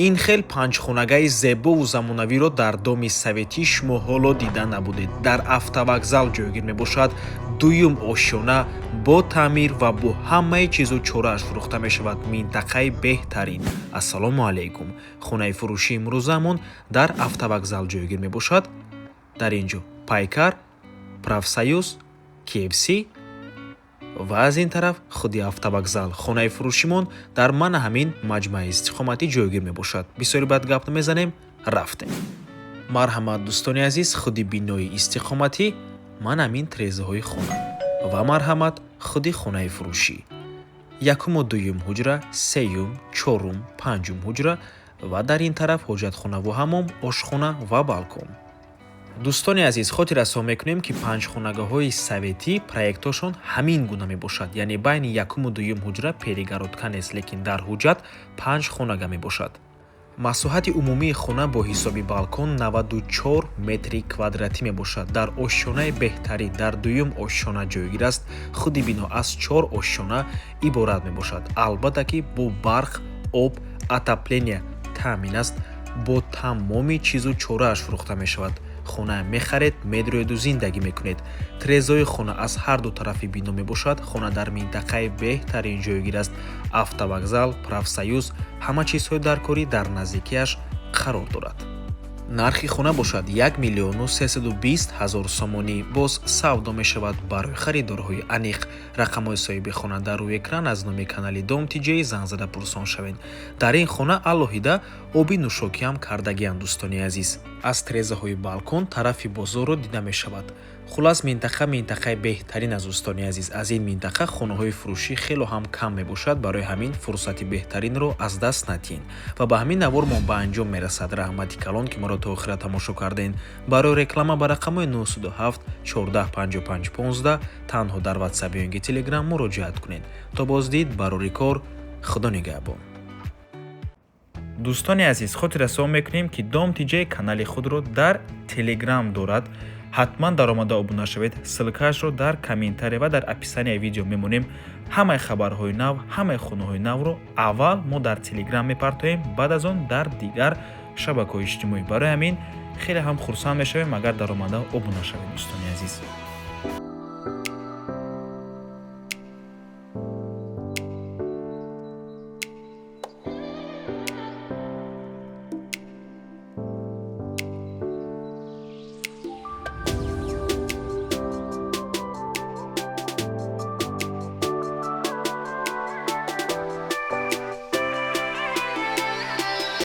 Ин хел панҷхонагаи зебову замонавиро дар Доми Советӣ шумо ҳоло дида набудед. Дар автовокзал ҷойгир мебошад. Дуюм ошёна бо таъмир ва бо ҳамаи чизу чорааш фурӯхта мешавад. Минтақаи беҳтарин. Ассалому алайкум! Хонаи фурӯшии имрӯзаамон дар автовокзал ҷойгир мебошад. Дар ин ҷо Пайкар, Профсоюз, KFC ва аз ин тараф худи автовокзал. Хонаи фурӯшимон дар мана ҳамин маҷмӯаи истиқоматӣ ҷойгир мебошад. Бисёри баъд гап намезанем, рафтем. Марҳамат, дӯстони азиз, худи бинои истиқоматӣ, ман ҳамин трезаҳои хона ва марҳамат, худи хонаи фурӯшӣ. Якуму дуюм ҳуҷра, сеюм, чорум, панҷум ҳуҷра ва дар ин тараф ҳоҷатхонаву ҳамом, ошхона ва балкон. Дӯстони азиз, хотиррасон мекунем, ки панҷхонагаҳои советӣ проектҳошон ҳамин гуна мебошад, яъне байни якуму дуюм ҳуҷра перегородка нест, лекин дар ҳуҷҷат панҷ хонага мебошад. Масоҳати умумии хона бо ҳисоби балкон 94 метри квадратӣ мебошад. Дар ошёнаи беҳтарин, дар дуюм ошёна ҷойгир аст. Худи бино аз чор ошёна иборат мебошад. Албатта ки бо барқ, об, отопление таъмин аст. Бо тамоми чизу чорааш фурӯхта мешавад. Хона мехаред, медроеду зиндагӣ мекунед. Трезои хона аз ҳар ду тарафи бино мебошад. Хона дар минтақаи беҳтарин ҷойгир аст. Автовокзал, Профсоюз, ҳама чизҳои даркорӣ дар наздикиаш қарор дорад. Нархи хона бошад 1 320 000 сомонӣ. Боз савдо мешавад. Барои харидорҳои аниқ рақамҳои соҳиби хона дар рӯи экран. Аз номи канали Дом Тиҷеи занг зада пурсон шавед. Дар ин хона алоҳида оби нӯшокиам кардагианд. Дӯстони азиз, аз трезаҳои балкон тарафи бозорро дида мешавад. Хулас, минтақа минтақаи беҳтарин аст. Дӯстони азиз, аз ин минтақа хонаҳои фурӯшӣ хело ҳам кам мебошад. Барои ҳамин фурсати беҳтаринро аз даст надиҳед. Ва ба ҳамин навормон ба анҷом мерасад. Раҳмати калон, ки моро то охира тамошо кардем. Барои реклама ба рақамҳои 907 14 55 15 танҳо дар Ватсап ё инки Телеграм муроҷиат кунед. То боздид, барори кор, Худо нигаҳбон. Дӯстони азиз, хотиррасон мекунем, ки Дом Тиҷеи канали худро дар Телеграм дорад. Ҳатман даромада обуна шавед. Ссылкаашро дар комментария ва дар описанияи видео мемонем. Ҳамаи хабарҳои нав, ҳамаи хонаҳои навро аввал мо дар Телеграм мепартоем, баъд аз он дар дигар шабакаҳои иҷтимоӣ. Барои ҳамин хеле ҳам хурсанд мешавем, агар даромада обуна шавед, дӯстони азиз.